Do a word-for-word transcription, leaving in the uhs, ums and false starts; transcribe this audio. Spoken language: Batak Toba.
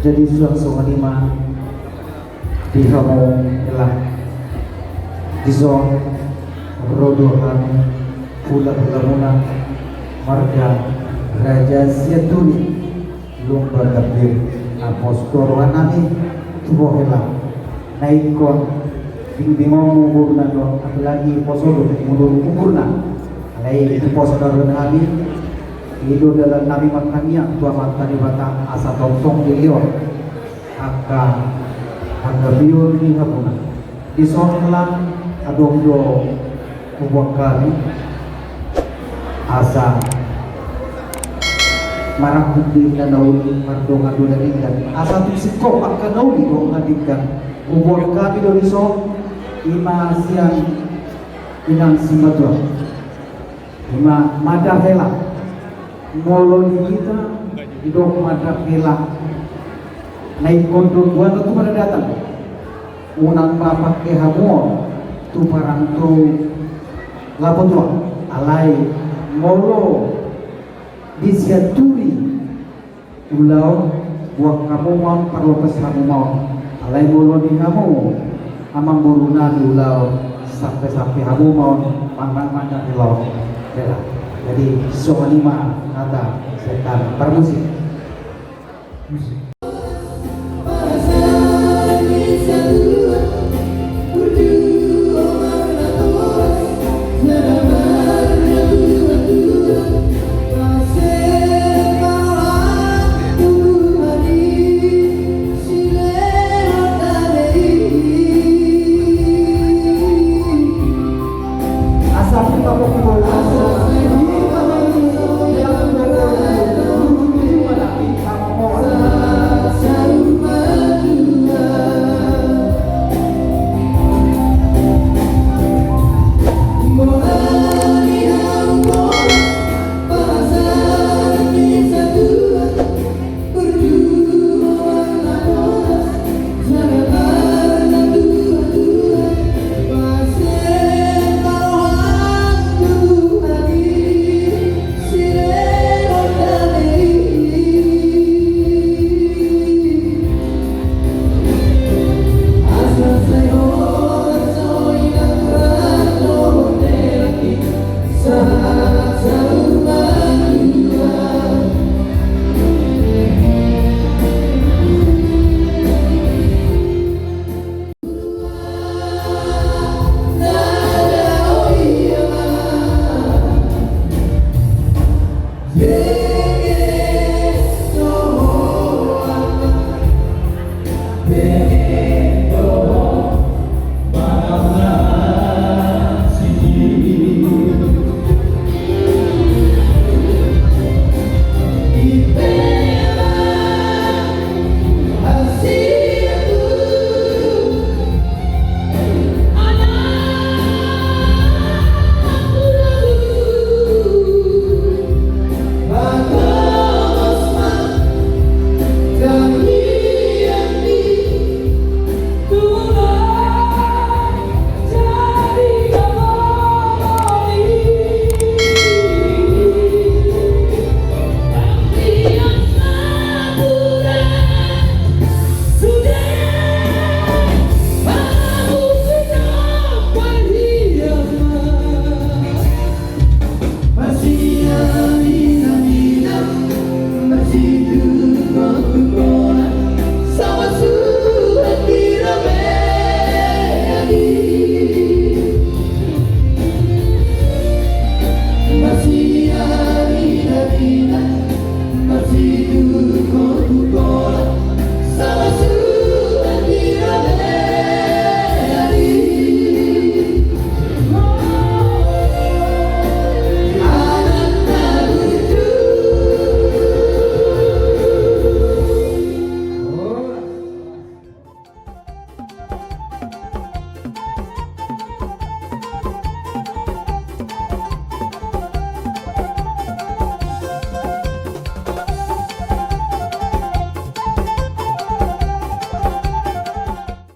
Jadi suang songon i ma di hamu hela. Dison ro do hami hulahulamuna marga Raja Sianturi, Lumban Gambir, na pos do rohanami tu ho hela. Na ingkon bingbingonmu umurna do, apalagi poso do umur, umurna. Alai diposo do rohanami, i do dalannami martangiang tu Amanta Debata asa tongtong dilehon angka hagabeon di hamuna. Dison lang adong do huboan hami asa Marangkup di na uli mardongan-dongan denggan. Asa tung singkop angka na uli dongan denggan. Huboan hami do dison, ima sian inang simatua. Ima mada hela. Molo di hita didok mada hela, na ingkon do buana tu mada datang. Unang ma pake hamu on tu parang tu lapo tua. Alai molo di sian turi ulaon, buat hamu ma on, parlopes hamu ma on. Alai molo di hamu amangboru nami ulaon, sampe-sampe hamu ma on manang mada hela on. Jadi songon i ma hata sian hami. Parmusik. Musik.